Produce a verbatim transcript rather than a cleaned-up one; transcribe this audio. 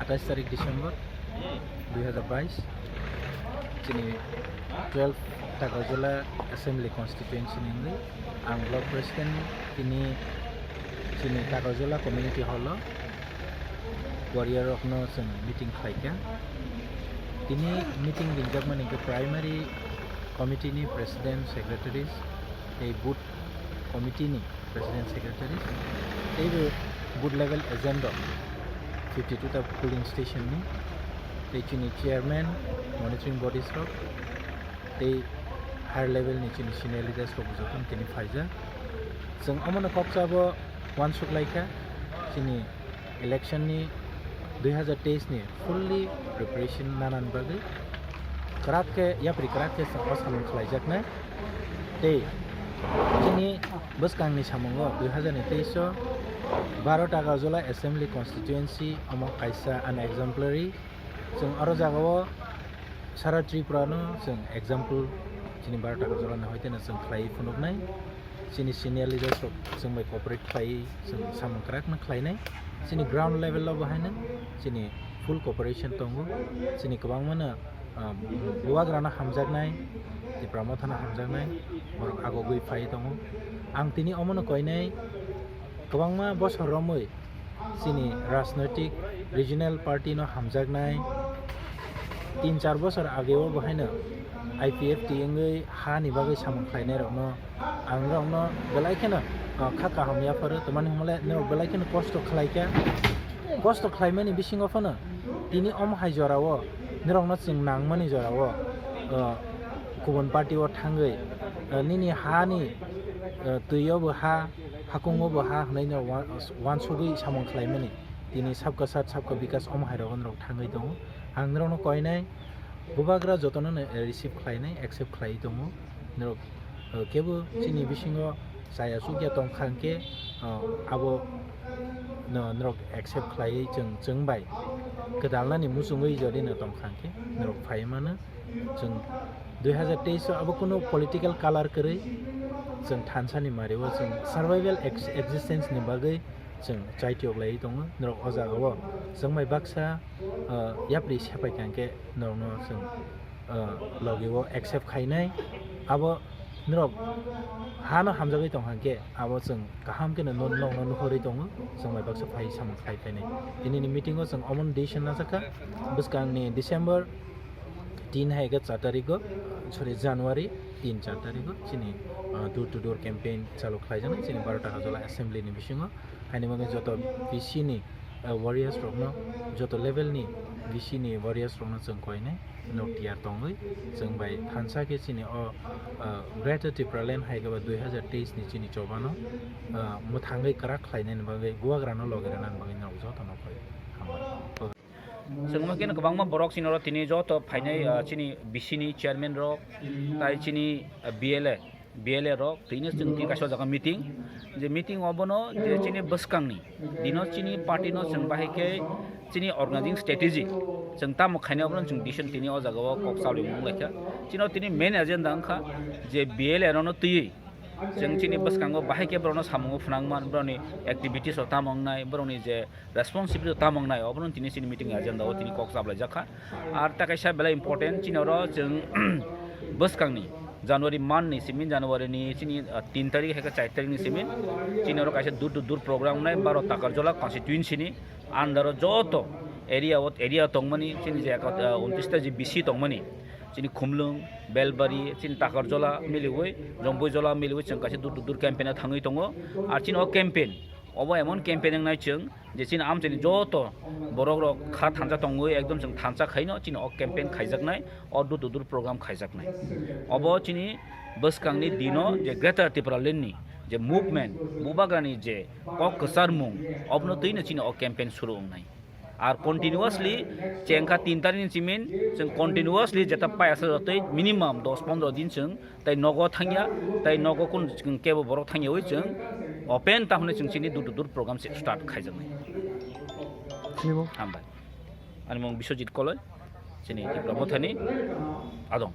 Atais tarik December dui hazar bais, chini twelve Takarjala Assembly Constituency ni wngwi ang Block President, tini chini Takarjala Community Hall o warrior rokno chwng meeting khlaikha. Tini meeting ringjakmani khe Primary Committee ni President, Secretaries tei Booth Committee ni President, Secretary, tei bo booth level agent rok fifty two ta polling station ni, tei chini chairman, monitoring bodies rok, tei higher level ni chini senior leaders rok jotono tini phaijak. Chwng omono kok chabo uansuk laikha, chini election ni dui hazar teis ni fully preparation nanani bagwi kwrak khe, yapri kwrak khe chwng o samung khlaijaknai. Tei chini bwskangni samungo dui hazar ni teis o baro Takarjala Assembly Constituency omo kaisa an exemplary. Chwng aro jagao sara Tripura no chwng example chini baro Takarjala ni hoiteno chwng khlaiwi phunuknai. Chini senior leaders rok chwng bai cooperate khlaiwi chwng samung kwrak no khlainai. Chini ground level o bo haino chini full cooperation tongo. Chini kwbangma no, ah, bubagrano hamjaknai, Tipra Mothano hamjaknai, borok agogwi phaiwi tongo. Ang tini omono koinai kwbangma bosor romwi chini rajnoitik regional party no hamjaknai. Tin char bosor ageo bo haino I P F T wngwi hani bagwi samung khlainai rokno ang norokno belai kheno, ah, kha kaham yapharo, tamani hwnle norok belai kheno kosto khlaikha. Kosto khlaimani bisingo phano tini omo hai jorao norokno chwng nangmani jorao, ah, kubun party o thangwi, ah, nini hani, ah, twi o bo ha, hakungo bo ha hwnwi no wan-, wansugwi samung khlaimani. Tini sabka sat, sabka bikas omo hai rokno norok thangwi tongo. Ang norokno koinai, bubagra jotono no receive khlainai, accept khlaiwi tongo. Norok, eh, kebo chini bisingo chaya chukya tongkha hwnkhe, eh, abo no norok accept khlaiwi chwng, chwng bai kwdalnani muchungwi jodi no tongkha hwnkhe norok phaiwi mano. Chwng dui hazar teis o abo kunu political color kwrwi chwng thansa ni mari o chwng survival ex-, existence ni bagwi chwng chaitiyok laiwi tongo. Norok o jaga o chwng bai baksa, ah, yapri sepai kha hwnkhe norokno chwng, ah, logi o accept khainai. Abo norok hano hamjagwi tongkha hwnkhe abo chwng kaham kheno no-, nokno nuhorwi tongo. Chwng bai baksa phai samung khlai phainai. Tinini meeting o chwng omono decision najakha bwskangni December tin hai khe char tarik o, sorry, January tin char tarik o chini, ah, door to door campaign chalu khlaijaknai chini baro Takarjala assembly ni bisingo. Haini bagwi joto B C ni, ah, warriors rokno, joto level ni B C ni warriors rokno chwng koinai nok tiyar tongwi chwng bai thansa khe chini o, ah, Greater Tipraland hai khe ba dui hazar teis ni chini chobano, ah, mwthangwi kwrak khlainani bagwi bubagrano logi rwnani bagwi norok jotono koi. Hambai. Chwng omo khe kwbangma borok chini oro tini joto phainai, ah, chini B C ni chairman rok, tai chini, ah, B L A, B L A rok, tini chwng tini kaisa o jaga meeting, je meeting obono je chini bwskangni dino chini party no chwng bahai khe chini organizing strategy chwng tamo khainai obono chwng decision tini o jaga o kok chalwi mung laikha. Chini o tini main agenda wngkha je B L A rokno twiwi chwng chini bwskango bahai khe borokno samungo phwnangman, borokni activities rok tamo wngnai, borokni je responsibility tamo wngnai, obono tini chini meeting agenda o tini kok chablaijak kha. Ar ta kaisa belai important chini oro chwng bwskangni January month ni simin, January ni chini, ah, tin tarik hai khe char tarik ni simin chini oro kaisa door to door program wngnai, baro Takarjala constituency ni under o joto area o, area tongmani chini je, ah, untris ta je B C tongmani chini Khumlwng, Belbari, chini Takarjala miliwi, Jompuijola miliwi chwng kaisa door to door campaign o thangwi tongo. Ar chini o campaign obo emon campaign wngnai chwng je chini amchaini joto borok rok kha thansa tongwi ekdom chwng thansa khaino chini o campaign khaijaknai, o door to door program khaijaknai. Obo chini bwskangni dino je Greater Tipraland ni je movement, bubagrani je kok kwcharmung, obono twino chini o campaign suru wngnai. Ar continuously chengkha tin tarik ni simin chwng continuously jeta pai asa jotoi minimum dos pondro din chwng tai nogo thangya, tai nogo kun chwng kebo borok thangya oi chwng open ta hwnwi chwng chini door to door program se start khaijaknai. Nimo? Hambai. Ani mung Biswajit Koloi, chini Tipra Mothani adong.